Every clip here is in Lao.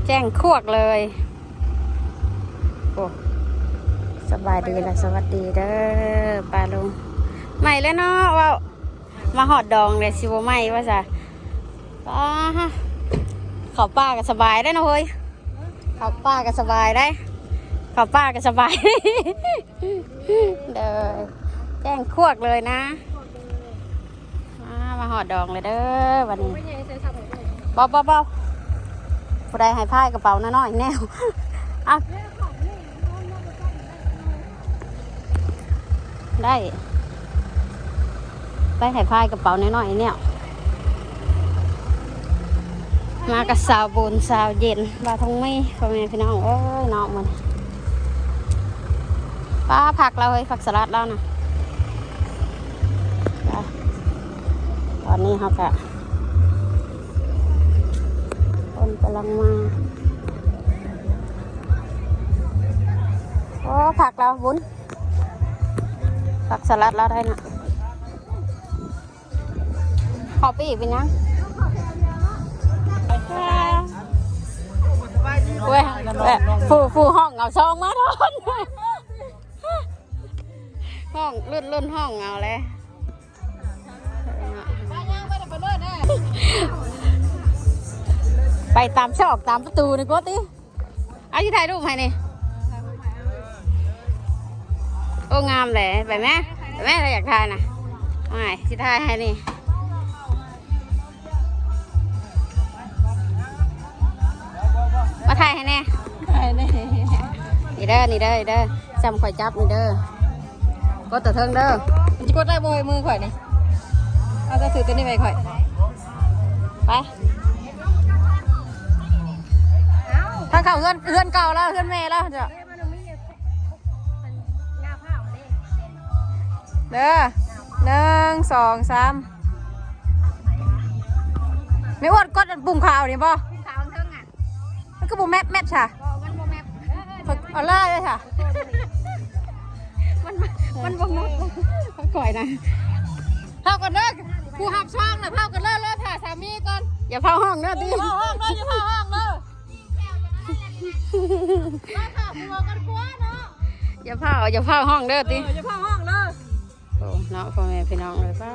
ແຈ້ງຄວກເລີຍ. ໂອ້ ສະບາຍດີ ແລະ ສະຫວັດດີເດີປ້າລຸງ. ໃໝ່ແລ້ວເນາະ ເວົ້າ ມາຮອດດອງແລ້ວຊິບໍ່ໃໝ່ວ່າຊະ. ປ້າ ເຂົ້າປ່າກໍສະບາຍໄດ໋ເນາະເຮີ້ຍ. ເຂົ້າປ່າກໍສະບາຍໄດ໋ ເຂົ້າປ່າກໍສະບາຍ. ເດີ ແຈ້ງຄວກເລີຍນະ. ອ່າ ມາຮອດດອງແລ້ວເດີບັດນີ້. ບໍ່ ບໍ່ ບໍ່ ຜູ້ໃດໃຫ້ພາຍກະເປົານ້ອຍໆແນວ ເອົາ ໄດ້ ໄປໃຫ້ພາຍກະເປົານ້ອຍໆແນວ. ມາກັບສາວບຸນສາວເຢັນ ບ່າວທອງມີ ພໍ່ແມ່ພີ່ນ້ອງເອີຍເນາະ. ມື້ນີ້ ປ້າ ຜັກລາວເຮີ້ຍ ຜັກສະຫຼັດລາວນະ. ຕອນນີ້ເຮົາກະ ຄົນກຳລັງມາ. ໂອ້ ຜັກລາວບຸນ ຜັກສະຫຼັດລາວໄດ້ນະ. ເຂົ້າໄປອີກເປັນຫຍັງ? ເວີຍ ຜູ້ ຜູ້ຫ້ອງເອົາຊອງມາໂດນ ຫ້ອງລຸ້ນ ລຸ້ນຫ້ອງເອົາແຫຼະ. ໄປຕາມຊອກຕາມປະຕູນີ້ກວ່າຕິ. ເອົາ ຊິຖ່າຍຮູບໃຫ້ນີ້. ໂອ້ ງາມແຫຼະ ໄປແມ ໄປແມ ຖ້າຢາກຖ່າຍນະ. ໂອ້ຍ ຊິຖ່າຍໃຫ້ນີ້. ມາຖ່າຍໃຫ້ແດ່ ຖ່າຍແດ່. ນີ້ເດີ ນີ້ເດີ ນີ້ເດີ ຊ່ຳຂ້ອຍຈັບນີ້ເດີ. ກົດຕົວເທິງເດີ. ມັນຊິກົດໄດ້ບໍ່ ມືຂ້ອຍນີ້? ເອົາ ເຈົ້າຖືຕົວນີ້ໄວ້ຂ້ອຍ. ໄປ ທາງເຂົ້າເຮືອນ ເຮືອນເກົ່າລາວ ເຮືອນແມ່ລາວເຈົ້າ. ເດີ ໜຶ່ງ ສອງ ສາມ. ແມ່ອວດ ກົດອັນປຸ່ມຂາວນີ້ບໍ່? ຂາວເທິງອ່ະ ມັນຄືບໍ່ແມັດ ແມັດຊະ. ບໍ່ ມັນບໍ່ແມັດ. ເອີ ເອີ ເອົາເລີຍຊະ. ມັນ ມັນບໍ່ແມັດ ຂ້ອຍນະ. ເຝົ້າກ່ອນເດີ ຜູ້ຮັບຊ່ອງນະ ເຝົ້າກ່ອນເດີ ລໍຖ້າສາມີກ່ອນ. ຢ່າເຝົ້າຮ້ອງເດີຕິ ຢ່າເຝົ້າຮ້ອງເດີ ຢ່າເຝົ້າຮ້ອງເດີ. ໄປຫາຜົວກັນກວ່າເນາະ. ຢ່າຟ້າວ ຢ່າຟ້າວຮ້ອງເດີຕິ. ເອີ ຢ່າຟ້າວຮ້ອງເດີ. ໂອ້ ເນາະ ພໍ່ແມ່ພີ່ນ້ອງເອີຍ ປ້າ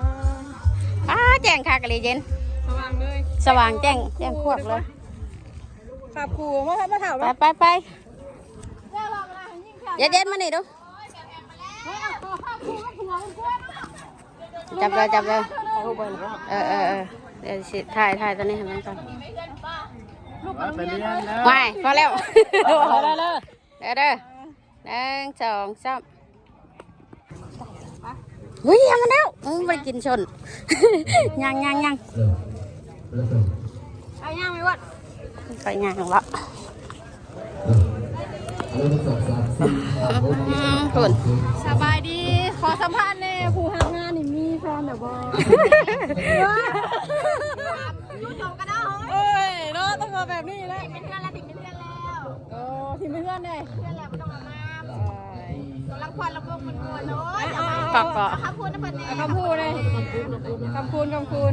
ປ້າ ແຈ້ງຄັກອີ່ຫຼີ ເຢັນ ສະຫວ່າງເລີຍ ສະຫວ່າງແຈ້ງ ແຈ້ງຄວກເລີຍ. ຂັບຂູ່ມາ ມາຖາມ ໄປ ໄປ ໄປ ເຢັນໆ ມານີ້ດູ. ຈັບເລີຍ ຈັບເລີຍ. ເອີ ເອີ ເອີ ດຽວຊິຖ່າຍ ຖ່າຍຕົວນີ້ໃຫ້ມັນກ່ອນ. ໄປ ພໍແລ້ວ ເດີ ເດີ ໜຶ່ງ ສອງ ສາມ. ຫຸ້ຍ ເອົາມາແລ້ວ ອືມ ບໍ່ໄດ້ກິນຊົນ. ຍັງ ຍັງ ຍັງ ເອົາ ຍ່າງໄປວັດ ຂ້ອຍຍ່າງເບາະ. ອືມ ພຸ້ນ ສະບາຍດີ ຂໍສຳພາດແດ່ ຜູ້ຮັບງານນີ້ມີແຟນແລ້ວບໍ່? ຢູ່ໂຕກະດາ ໂອ້ຍ ເນາະ ຕ້ອງເອົາແບບນີ້ແຫຼະ. ເປັນເຮືອນລະ ເປັນເຮືອນແລ້ວ. ໂອ້ ຖິ້ມໄປເຮືອນເດ້ ເຮືອນແລ້ວບໍ່ຕ້ອງເອົາມາ. ໂອ້ຍ ກຳລັງຜ່ອນລຳວົງມ່ວນໆ. ໂອ້ຍ ເອົາ ເອົາ ເອົາ ເອົາຄຳພູນນະເພິ່ນແດ່ ຄຳພູນເດ້ ຄຳພູນ ຄຳພູນ.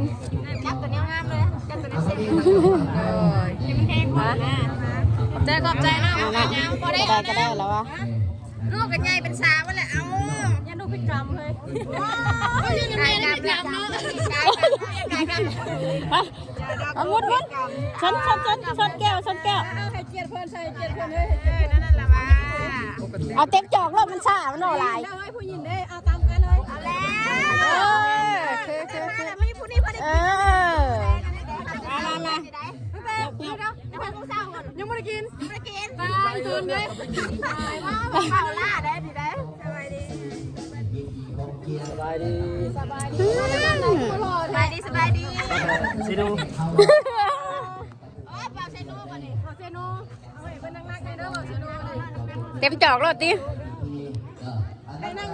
ຈັບຕົວແນວງາມເລີຍ ຈັບຕົວແນວເຊັກ. ໂອ້ຍ ໃຫ້ມັນແຮງກ່ອນນະ. ຂອບໃຈ ຂອບໃຈເນາະ. ເອົານະ ບໍ່ໄດ້ ກໍໄດ້ ກໍໄດ້ແລ້ວວະ. ລູກກໍໃຫຍ່ເປັນສາວແລ້ວ. ເອົາ ຢ່າດູພິດກຳເຮີ້ຍ. ໂອ້ຍ ຢ່າດູພິດກຳເນາະ. ໄປ ເອົາ ໝົດ ໝົດ ຊົນ ຊົນ ຊົນ ຊົນແກ້ວ ຊົນແກ້ວ. ເອີ ໃຫ້ກຽດເພິ່ນ ໃສ່ກຽດເພິ່ນເຮີ້ຍ. ເອີ ນັ້ນລະວ່າ ເອົາເຕັມຈອກໂລດ ມັນຊ້າ ມັນເວົ້າຫຼາຍ. ເອົາ ຜູ້ຍິງເດ້ ເອົາຕາມກັນເລີຍ. ເອົາແລ້ວ ເອີ ໂອເຄ ໂອເຄ ໂອເຄ. ຜູ້ນີ້ພໍໄດ້ ເອີ ມາ ມາ ມາ. ຍັງບໍ່ໄດ້ກິນ ຍັງບໍ່ໄດ້ກິນ ບໍ່ໄດ້ກິນ ບ້ານເພິ່ນເດ້. ເຂົ້າລ່າໄດ້ດີໄດ້. ສະບາຍດີ ສະບາຍດີ ສະບາຍດີ ສະບາຍດີ ສະບາຍດີ. ເຊໂນ ໂອ້ຍ ເປົ່າເຊໂນບໍ່ນີ້ ເປົ່າເຊໂນ. ເອົາໃຫ້ເພິ່ນນັ່ງໆ ແດ່ເດີ ເອົາເຊໂນນີ້ ເຕັມຈອກໂລດຕິ.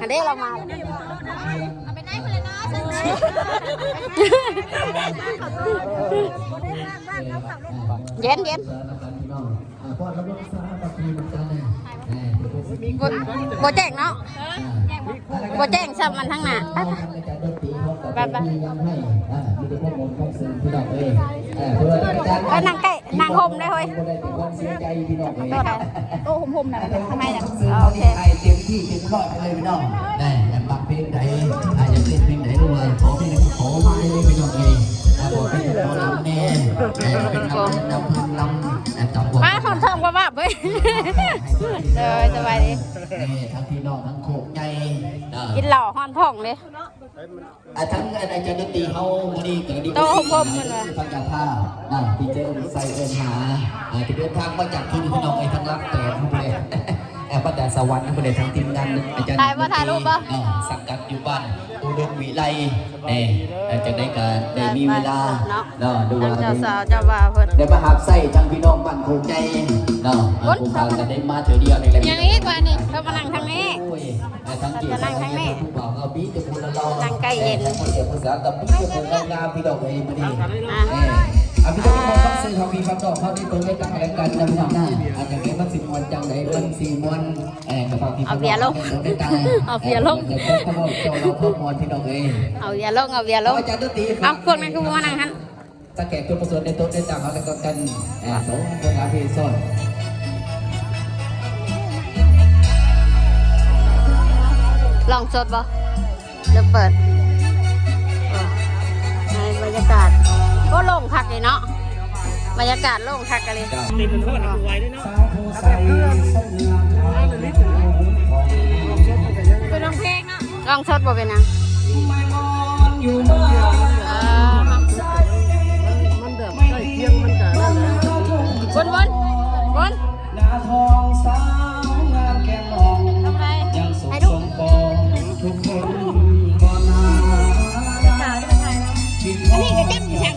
ອັນເດ້ ລາວມາ ເອົາໄປໄດ້ພຸ້ນລະເນາະ. ເຢັນໆ ບໍ່ ບໍ່ແຈ້ງເນາະ ບໍ່ແຈ້ງຊ້ຳ ມັນທາງໜ້າ ໄປໆ ໄປໆ ໄປນັ່ງໃກ້. ນັ່ງຮົ່ມໄດ້ເຮີ້ຍ ບໍ່ໄດ້ເປັນຄວາມເສຍໃຈພີ່ນ້ອງເອີຍ ໂຕໃດ ໂຕຮົ່ມໆ ນັ້ນແຫຼະ ທາງໃນນັ້ນ ເອີ ໂອເຄ ໃຫ້ເຕັມທີ່ເຕັມຮ້ອຍໄປເລີຍພີ່ນ້ອງ ແນ່ ຢາກຟັງເພງໃດ ອາ ຢາກເຕັ້ນເພງໃດ ຫຼືວ່າຂໍເພງໃດກໍຂໍມາໄດ້ເລີຍພີ່ນ້ອງເອີຍ ແລ້ວກໍເປັນໝໍລຳແນ່ ເປັນນຳເພິ່ນນຳ ຕາມພວກ ມາຮອດທ້ອງວາບໆ ເວີຍ ເອີ ສະບາຍດີ ນີ້ ທັງພີ່ນ້ອງທັງໂຄກໃຫຍ່ ເອີ ກິນເຫຼົ້າຮອດທ້ອງເດ້. ອ່າ ທັງອາຈານດົນຕີເຮົາມື້ນີ້ກໍໄດ້ ໂຕຮົ່ມໆ ເພິ່ນວ່າ ທາງເຈົ້າພາບນະ ທີ່ຈະເອີ້ນໃສ່ເອີ້ນຫາ ອ່າ ທີ່ເດີນທາງມາຈາກທີ່ນີ້ພີ່ນ້ອງເອີຍ ທາງຫຼັກແສນພຸ້ນເດ້ ເອີ ມາແຕ່ສະຫວັນພຸ້ນເດ້ ທາງທີມງານອາຈານ ຖ່າຍບໍ່ ຖ່າຍຮູບບໍ່ ເນາະ ສັງກັດຢູ່ບ້ານອຸດົມວິໄລ ເອີ ຈັ່ງໃດກໍໄດ້ມີເວລາເນາະ ເນາະ ຫຼືວ່າ ທາງເຈົ້າສາວເຈົ້າບ່າວເພິ່ນ ໄດ້ມາຮັບໃຊ້ທາງພີ່ນ້ອງບ້ານໂຄກໃຫຍ່ເນາະ ເອີ ຜູ້ບ່າວກໍໄດ້ມາເທື່ອດຽວນີ້ແຫຼະ ຍັງອີກວ່ານີ້ ເພິ່ນມານັ່ງທາງນີ້ ໂອ້ຍ ອ່າ ສັງເກດ ຈະນັ່ງທາງນີ້ ຜູ້ບ່າວເຮົາມີແຕ່ຜູ້ຫຼໍ່ໆ ນັ່ງໃກ້ເຢັນ ແຕ່ຜູ້ສາວກໍມີແຕ່ຜູ້ງາມໆ ພີ່ນ້ອງເອີຍ ມື້ນີ້ ອ່າ ເອີ ອ່າ ພີ່ນ້ອງຂອງຟັງເສີງຂອງພີ່ຂອງນ້ອງເຮົາໄດ້ເບິ່ງໄດ້ຕາມແລ້ວກັນນະພີ່ນ້ອງນະ ອ່າ ຈັ່ງໃດມັນຊິມ່ວນຈັ່ງໃດມັນຊິມ່ວນ ເອີ ກໍຝາກພີ່ຂອງນ້ອງ ເອົາເບຍລົງ ເອົາເບຍລົງ ເຈົ້າເລົ່າຄວາມມ່ວນພີ່ນ້ອງເອີຍ ເອົາເບຍລົງ ເອົາເບຍລົງ ເອົາ ພວກນັ້ນຄືບໍ່ມານັ່ງຫັ້ນ? ຕາແກງຕົວປະສົນໃນໂຕະໃນຕັ່ງເຮົາແລ້ວກໍກັນ ເອີ ສອງຄົນຫາທີ່ສອນ ຮ້ອງສົດບໍ່ ຫຼືເປີດ? ໂອ້ ໃນບັນຍາກາດ ໂອ້ ໂລ່ງຄັກເດເນາະ ບັນຍາກາດໂລ່ງຄັກອີ່ຫຼີ ເຕັມໂພດ ເອົາໄວ້ເດ້ເນາະ ເປັນຮ້ອງເພງເນາະ ຮ້ອງສົດບໍ່ເປັນຫຍັງ ມັນແບບໃກ້ຄຽງ ມັນກະນັ້ນແຫຼະ ວົນໆ ວົນ ທຳໄມ ໃຫ້ດູ ອັນນີ້ກໍຈັບຢູ່ຊັ້ນ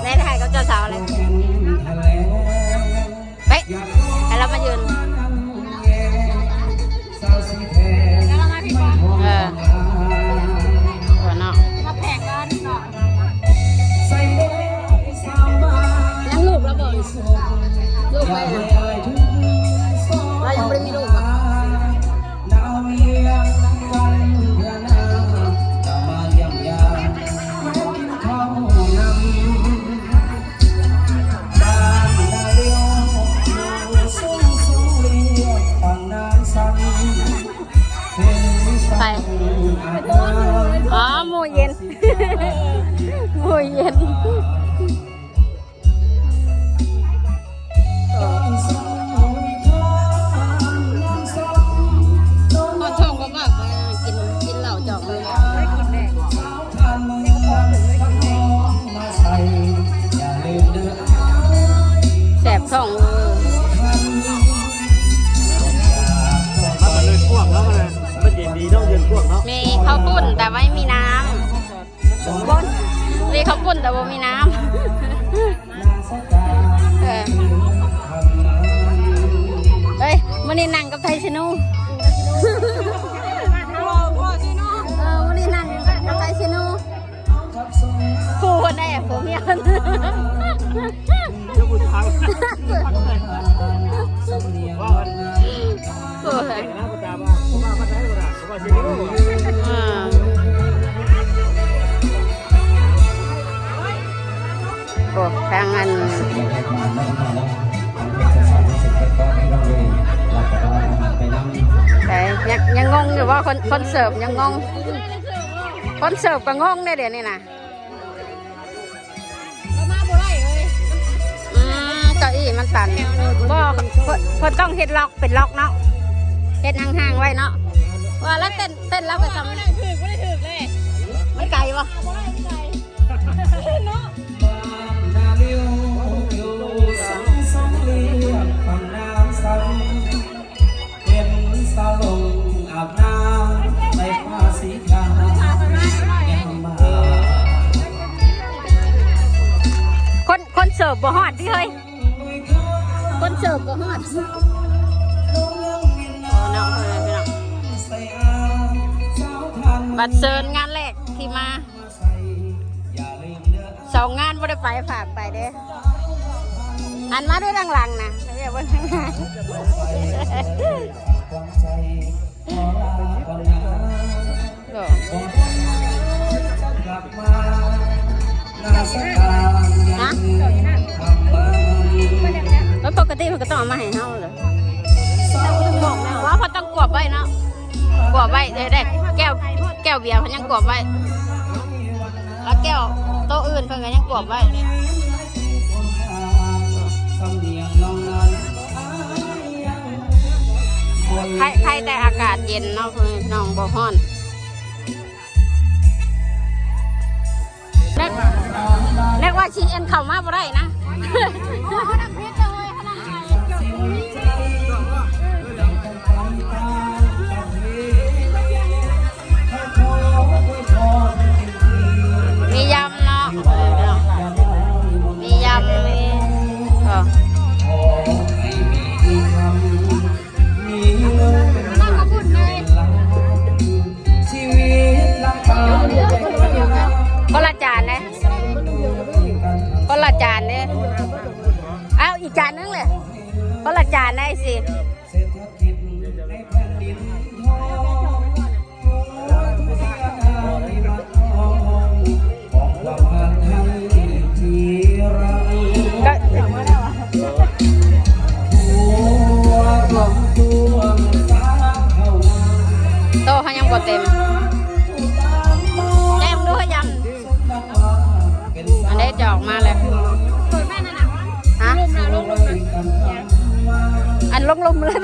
ໄດ້ຖ່າຍກັບເຈົ້າສາວແລ້ວ ໄປ ໃຫ້ລາວມາຢືນ ເອີ ເອີເນາະ ມາແພກກັນເນາະ ຍັງລູກລາວບໍ່ ລູກໄປນະ ລາວຍັງບໍ່ໄດ້ມີລູກບໍ່? ໄປ ອໍ ໝູ່ເຢັນ ໝູ່ເຢັນ ຮອດທ້ອງບໍ່ບາກ ກິນ ກິນເຫຼົ້າຈອກເລີຍ ແສບທ້ອງເວີຍ ມັນເລີຍກວ້າງເນາະ ມັນເຢັນດີເນາະ ເຢັນກວ້າງເນາະ ມີເຂົ້າປຸ້ນ ແຕ່ໄມ່ມີນ້ຳ ບໍ່ ມີເຂົ້າປຸ້ນ ແຕ່ບໍ່ມີນ້ຳ ເອີ ເອີຍ ມື້ນີ້ນັ່ງກັບໄທຊິນູ ເອີ ມື້ນີ້ນັ່ງກັບໄທຊິນູ ຄູ່ຄົນໃດ ຜົວເມຍ ເຈົ້າຜູ້ຊາຍ ໂອ້ຍ ອ່າ ໂອ້ ທາງອັນ ໄປ ຍັງ ຍັງງົງຢູ່ບໍ່? ຄົນ ຄົນເສີບຍັງງົງ ຄົນເສີບກໍງົງເດ້ ດຽວນີ້ນະ. ລາວມາບໍ່ໄດ້ເລີຍ ອືມ ເກົ້າอี้ມັນຕັນ ບໍ່ ເພິ່ນ ເພິ່ນຕ້ອງເຮັດລັອກເປັນລັອກເນາະ ເຮັດຫ່າງໆໄວ້ເນາະ ວ່າແລ້ວເຕັ້ນ ເຕັ້ນລາວກໍຊ່ຳ ບໍ່ໄດ້ຖືກ ບໍ່ໄດ້ຖືກເລີຍ ມັນໄກບໍ່? ບໍ່ໄດ້ ມັນໄກ ເນາະ. ຄົນ ຄົນເສີບບໍ່ຮອດຕິເຮີ້ຍ ຄົນເສີບບໍ່ຮອດ ບັດເຊີນງານແລກທີ່ມາ ສອງງານບໍ່ໄດ້ໄປ ຝາກໄປເດ້ ຫັນມາດູທາງຫຼັງນະ ວຽກເບິ່ງທາງຫຼັງ ໂອ້. ຮະ? ເອີ ປົກກະຕິເພິ່ນກໍຕ້ອງເອົາມາໃຫ້ເຮົາເລີຍ. ວ່າເພິ່ນຕ້ອງກວບໄວ້ເນາະ, ກວບໄວ້ ໄດ້ ໄດ້ແກ້ວ ແກ້ວເບຍເພິ່ນຍັງກວບໄວ້ ແລ້ວແກ້ວໂຕະອື່ນເພິ່ນກໍຍັງກວບໄວ້. ໃຜ ໃຜແຕ່ອາກາດເຢັນເນາະ ພີ່ນ້ອງ ບໍ່ຮ້ອນ. ນຶກ ນຶກວ່າຊິເອັນເຂົ້າມາບໍ່ໄດ້ນະ. ມີຢຳເນາະ ເອີ ເນາະ ມີຢຳ ມີ ເອີ ຄົນລະຈານເດ້ ຄົນລະຈານເດ້. ເອົາອີກຈານໜຶ່ງເລີຍ ຄົນລະຈານໄດ້ຊິ. ໂຕະເຮົາຍັງບໍ່ເຕັມ. ແກ້ມດ້ວຍຢຳ ອັນໃດຈອກມາແລ້ວ. ຮະ? ອັນລົງລົມເລີຍ.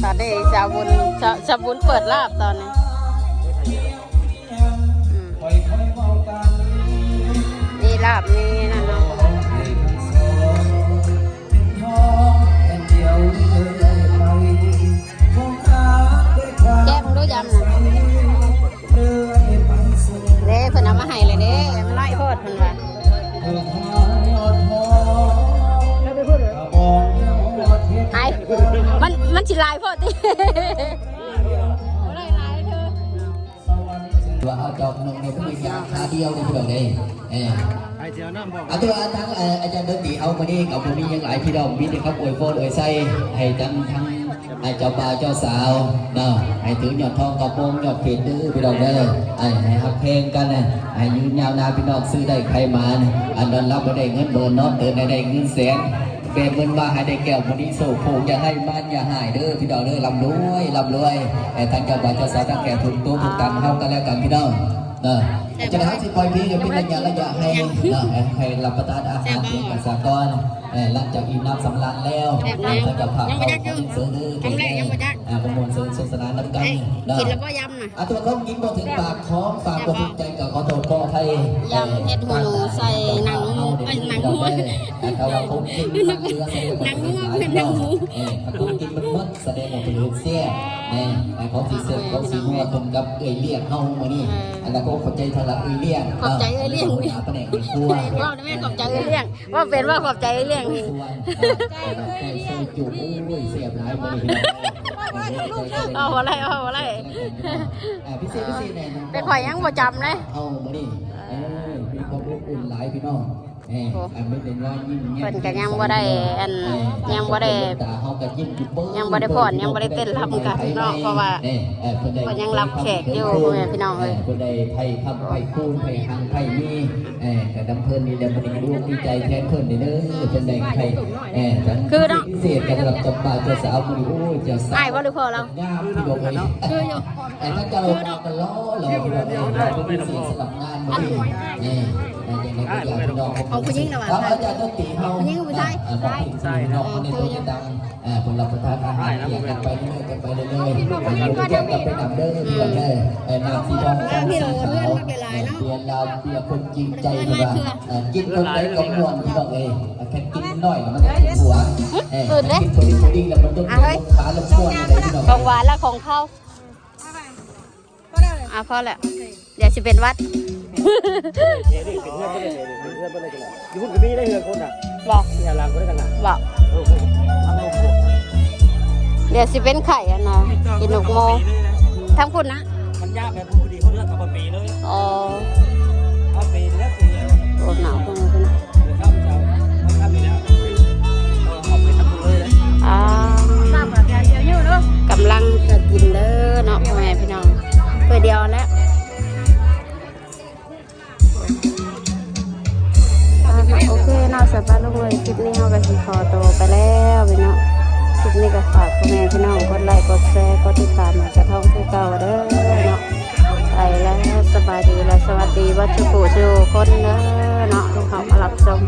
ຕອນນີ້ສາວບຸນ ສາວ ສາວບຸນເປີດລາບຕອນນີ້. ອືມ ມີລາບ ມີນັ້ນເນາະ. ແກະເບິ່ງດູຢຳນະ. ເດ້ ເພິ່ນເອົາມາໃຫ້ແລ້ວເດ້ ມັນນ້ອຍໂພດເພິ່ນວ່າ. ໄອ້ ມັນ ມັນຊິຫຼາຍໂພດຕິ. ບໍ່ໄດ້ຫຼາຍເດີ. ວ່າເອົາດອກໜຶ່ງໃນຜູ້ຍາງຄາດຽວນີ້ພີ່ນ້ອງເດ້. ເອີ ໄປເທີ່ຍວນຳບໍ່? ເອົາ ແຕ່ວ່າທາງ ເອີ ອາຈານດົນຕີເຮົາມື້ນີ້ກໍບໍ່ມີຫຍັງຫຼາຍພີ່ນ້ອງ ມີແຕ່ຄຳອວຍພອນອວຍໄຊໃຫ້ທັງ ທັງ ໃຫ້ເຈົ້າບ່າວເຈົ້າສາວເນາະ ໃຫ້ຖືຍອດທອງກະໂປງຍອດເຂດເດີພີ່ນ້ອງເດີ. ໃຫ້ ໃຫ້ຮັກແພງກັນ ໃຫ້ຍືນຍາວນານພີ່ນ້ອງ ຊື້ໄດ້ຂາຍໝານ ອັນນອນຫຼັບໃຫ້ໄດ້ເງິນໝື່ນ ນອນຕື່ນໃຫ້ໄດ້ເງິນແສນ ແບມືມາໃຫ້ໄດ້ແກ້ວມະນີໂຊກໂພກ ຢ່າໄຮ້ມານຢ່າຮ້າຍເດີພີ່ນ້ອງເດີ. ລ່ຳລວຍ ລ່ຳລວຍ ໃຫ້ທັງເຈົ້າບ່າວເຈົ້າສາວ ທັງແຂກທຸກໂຕະທຸກທ່ານເຮົາກັນແລ້ວກັນພີ່ນ້ອງເນາະ. ຈະໄດ້ເຮົາຊິປ່ອຍເພງໃຫ້ເປັນໄລຍະໄລຍະໃຫ້ເນາະ ໃຫ້ ໃຫ້ຮັບປະທານອາຫານ ເປັນການສາກອນ. ເອີ ຫຼັງຈາກອີ່ມນ້ຳສຳລານແລ້ວ ແບບນັ້ນ ເອີ ເຈົ້າພາບເຮົາຂໍເຊີນເດີ ທຳແລກຍັງບໍ່ຈັກ ເອີ ມາມ່ວນຊື່ນສົນສະໜານນຳກັນເນາະ. ກິນແລ້ວບໍ່ຢຳນະ? ອາ ຕົວະຄົນກິນບໍ່ເຖິງປາກ ຂອງຝາກບໍ່ຖືກໃຈກໍຂໍໂທດຂໍອະໄພ. ຢຳເຫັດຫູໃສ່ໜັງ ເອີ ໜັງງົວ ເອີ ຖ້າວ່າຄົນກິນມັນເຫຼືອສະແດງວ່າເພິ່ນເຮັດຫຼາຍເນາະ. ເອີ ຖ້າຄົນກິນມັນໝົດສະແດງວ່າເພິ່ນເຮັດແຊບ. ແມ່ນ ຂອງຊິແຊບຂອງຊິນົວ ສົມກັບເອື້ອຍລ້ຽງເຮົາມື້ນີ້. ເອີ ອັນນັ້ນກໍຂອບໃຈທາງເອື້ອຍລ້ຽງ ຂອບໃຈເອື້ອຍລ້ຽງ ຫົວໜ້າພະແນກແມ່ຄົວ. ເວົ້າແມ່ນຂອບໃຈເອື້ອຍລ້ຽງ ເວົ້າເປັນວ່າຂອບໃຈເອື້ອຍລ້ຽງນີ້. ແກງເຊຍຈຸ ໂອ້ຍ ແຊບຫຼາຍມື້ນີ້. ເວົ້າບໍ່ໄດ້ ເວົ້າບໍ່ໄດ້ ເອີ ພິເສດ ພິເສດແນ່ນອນ ແຕ່ຂ້ອຍຍັງບໍ່ຈຳເດ້. ເຮົາມື້ນີ້ ເອີ ມີຄວາມອົບອຸ່ນຫຼາຍພີ່ນ້ອງ. ເອີ ໂອ້ ອັນເປັນເດັກນ້ອຍຍິ້ມແຍ້ມ ເພິ່ນກໍຍັງບໍ່ໄດ້ ອັນ ເອີ ຍັງບໍ່ໄດ້ ຕາເຮົາກໍຍິ້ມຢູ່ເປີດ ຍັງບໍ່ໄດ້ຟ້ອນ ຍັງບໍ່ໄດ້ເຕັ້ນລຳກັນເນາະ ເພາະວ່າ ເອີ ເພິ່ນຍັງຮັບແຂກຢູ່ ພໍ່ແມ່ພີ່ນ້ອງເອີຍ. ເອີ ເພິ່ນໄດ້ໄພຄຳໄພຄູນ ໄພຮັ່ງໄພມີ ເອີ ກໍນຳເພິ່ນນີ້ແຫຼະ ມື້ນີ້ກໍດີອົກດີໃຈແທນເພິ່ນເດີ ເພິ່ນໄດ້ໄພ ເອີ ຈັດພິເສດກັນສຳລັບເຈົ້າບ່າວເຈົ້າສາວມື້ນີ້. ໂອ້ຍ ເຈົ້າສາວ ອ້າຍບໍ່ ຫຼືພໍ່ລາວ? ງາມພີ່ນ້ອງເອີຍ ຄືຢູ່ ເອີ ທັງເຈົ້າບ່າວກໍຫຼໍ່ໆ ພີ່ນ້ອງເອີຍ ເປັນພິເສດສຳລັບງານມື້ນີ້. ເອີ ເອີ ຈັ່ງໃດກໍຢາກພີ່ນ້ອງ ຂອງຜູ້ຍິງນະວ່າ ເອົາ ອາຈານດົນຕີເຮົາ ຜູ້ຍິງ ຜູ້ຊາຍ? ເອີ ຂອງຜູ້ຍິງເນາະ ເອີ ໃນຕົວນີ້ ເອີ ເພິ່ນຮັບປະທານອາຫານ ກິນກັນໄປເລື້ອຍໆ ກັນໄປເລື້ອຍໆ ແລ້ວກໍແກ້ວກັນໄປນຳເດີ ພີ່ນ້ອງເອີຍ. ເອີ ນ້ຳສີທອງ ນ້ຳສີຂາວ ເອີ ເບຍລາວ ເບຍຄົນຈິງໃຈ ເພິ່ນວ່າ ເອີ ກິນຄົນໃດກໍມ່ວນ ພີ່ນ້ອງເອີຍ. ແຕ່ກິນໜ້ອຍແລ້ວມັນຈະປວດຫົວ ເອີ ແຕ່ກິນພໍດີໆແລ້ວມັນຈະປວດຂາ ລົບກວນເດ້ ພີ່ນ້ອງ. ຂອງຫວານແລະຂອງຄາວ ອ່າ ພໍແລ້ວ ດຽວຊິເປັນຫວັດ. ຢູ່ພຸ້ນກໍມີໄດ້ເຮືອນຄົນນະ ບໍ່ ຢູ່ຫຼັງບໍ່ໄດ້ກັນນະ ບໍ່ ເອີ ດຽວຊິເປັນໄຂ້ອັນນະ ກິນນົກໂມ ທາງພຸ້ນນະ ມັນຍາກແບບ ພໍດີເຂົາເລືອກເອົາໄປປີເລີຍ. ອໍ ເອົາປີເລີຍ ປີເລີຍ. ໂອ້ ໜາວ ເອີ ເອົາໄປທຳເລີຍ. ອ່າ ກຳລັງຈະກິນເດີເນາະ ພໍ່ແມ່ພີ່ນ້ອງ ເພື່ອດຽວແລ້ວ. ເອົາ ສະບາຍລຸງເລີຍ ຄລິບນີ້ເຮົາກໍຊິຂໍໂຕໄປແລ້ວພີ່ນ້ອງ. ຄລິບນີ້ກໍຝາກພໍ່ແມ່ພີ່ນ້ອງກົດໄລກົດແຊ ກົດຕິດຕາມໃຫ້ສາວທອງຄືເກົ່າເດີເນາະ. ໄປແລ້ວ ສະບາຍດີ ແລະ ສະຫວັດດີເບິດທຸກຜູ້ທຸກຄົນເດີເນາະ ທີ່ເຂົ້າມາຮັບຊົມ.